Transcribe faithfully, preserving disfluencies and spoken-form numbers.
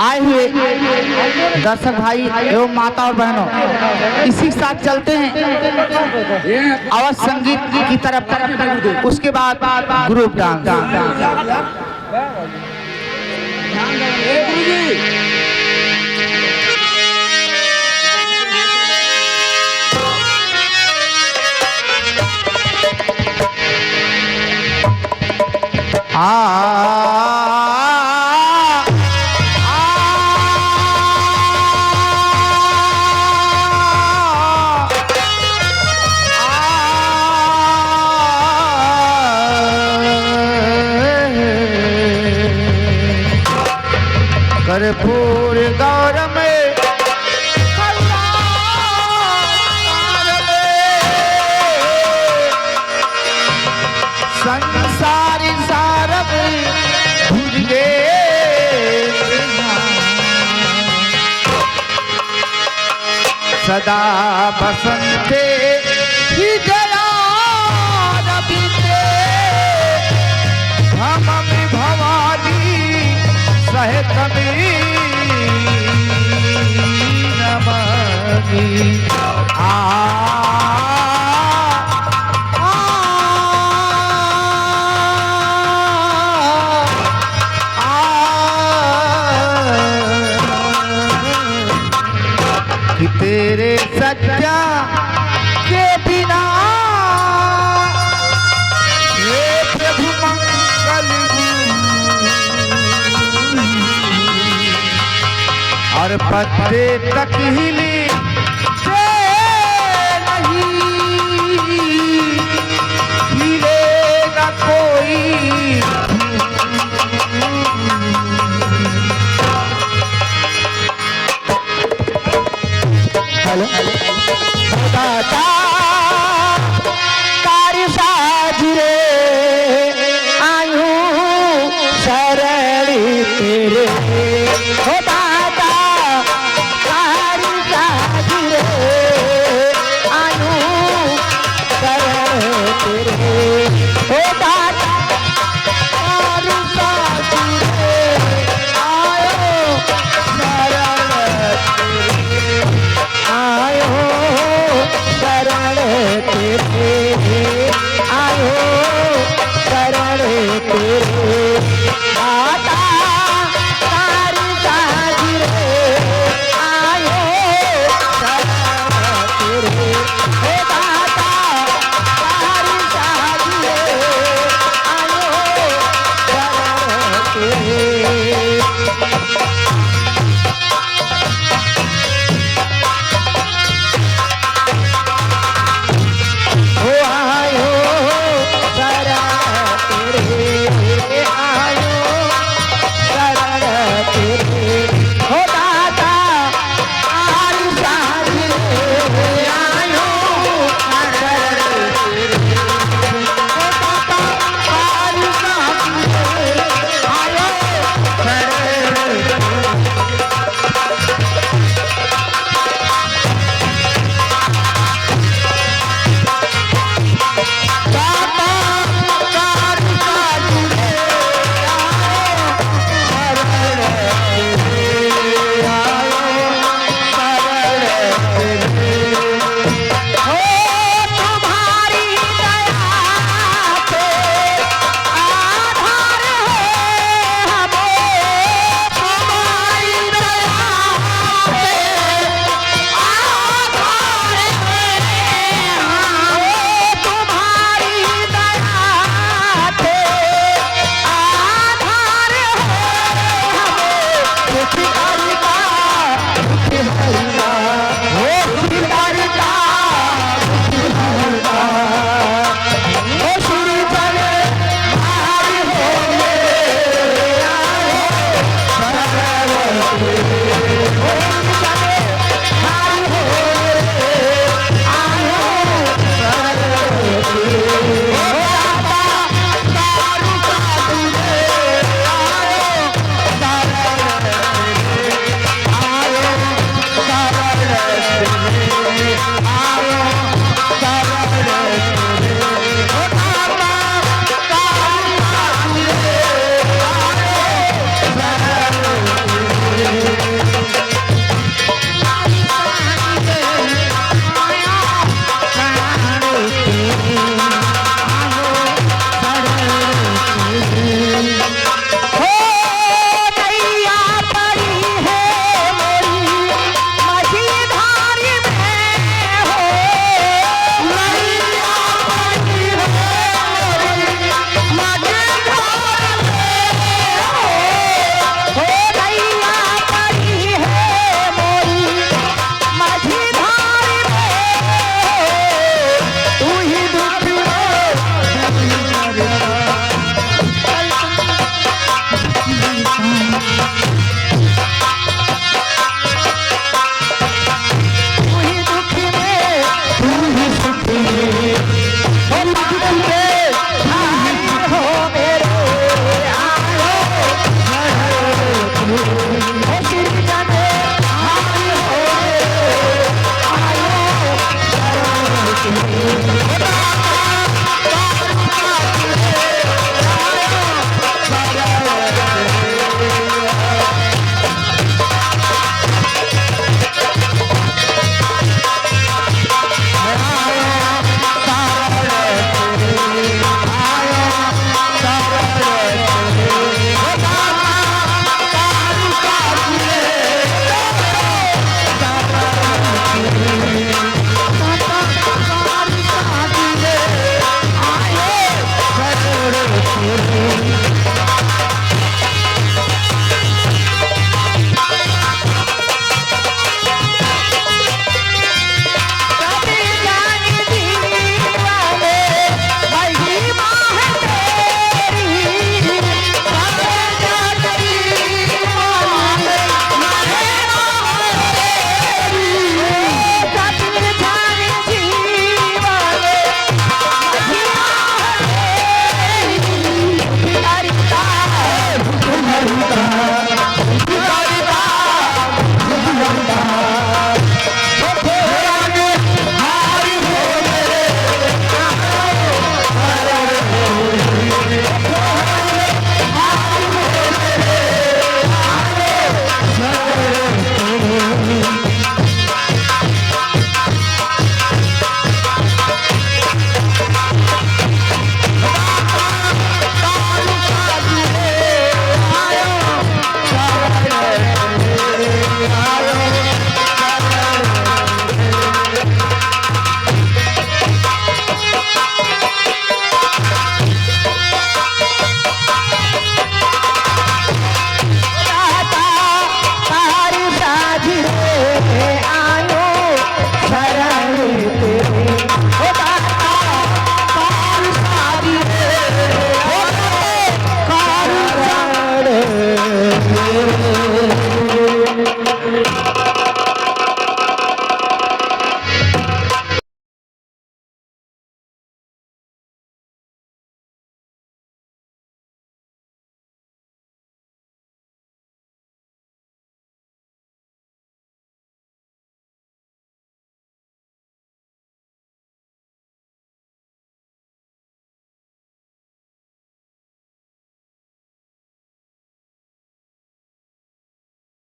आए हुए दर्शक भाई एवं माता और बहनों, इसी के साथ चलते हैं अवध संगीत की तरफ, उसके बाद group dance। आ, आ, आ, कर्पूर गौरम संसार सारम भुज गे। सदा बसंते हृदयारविंदे। भ्रममि भवानी सहितमि नमामि। आ, आ, आ, आ। कि तेरे सच्चा के बिना, हे प्रभु मंगल, और पत्ते तक हिलते नहीं, हिले न कोई। हेलो। दाता कारी साज रे, आयु शरण तेरे। हो दाता कारी साज रे, आयु शरण तेरे। हो दाता कारी साज रे, आयो शरण तेरे, आयो शरण तेरे, आयो शरण तेरे। दाता कारी साज रे, आयो शरण तेरे। हे दाता कारी साज रे, आयो शरण तेरे। हो आयो शरण तेरे, आयो शरण तेरे। हो दाता कारी साज रे, आयो शरण तेरे। हो दाता कारी साज रे, आयो शरण तेरे।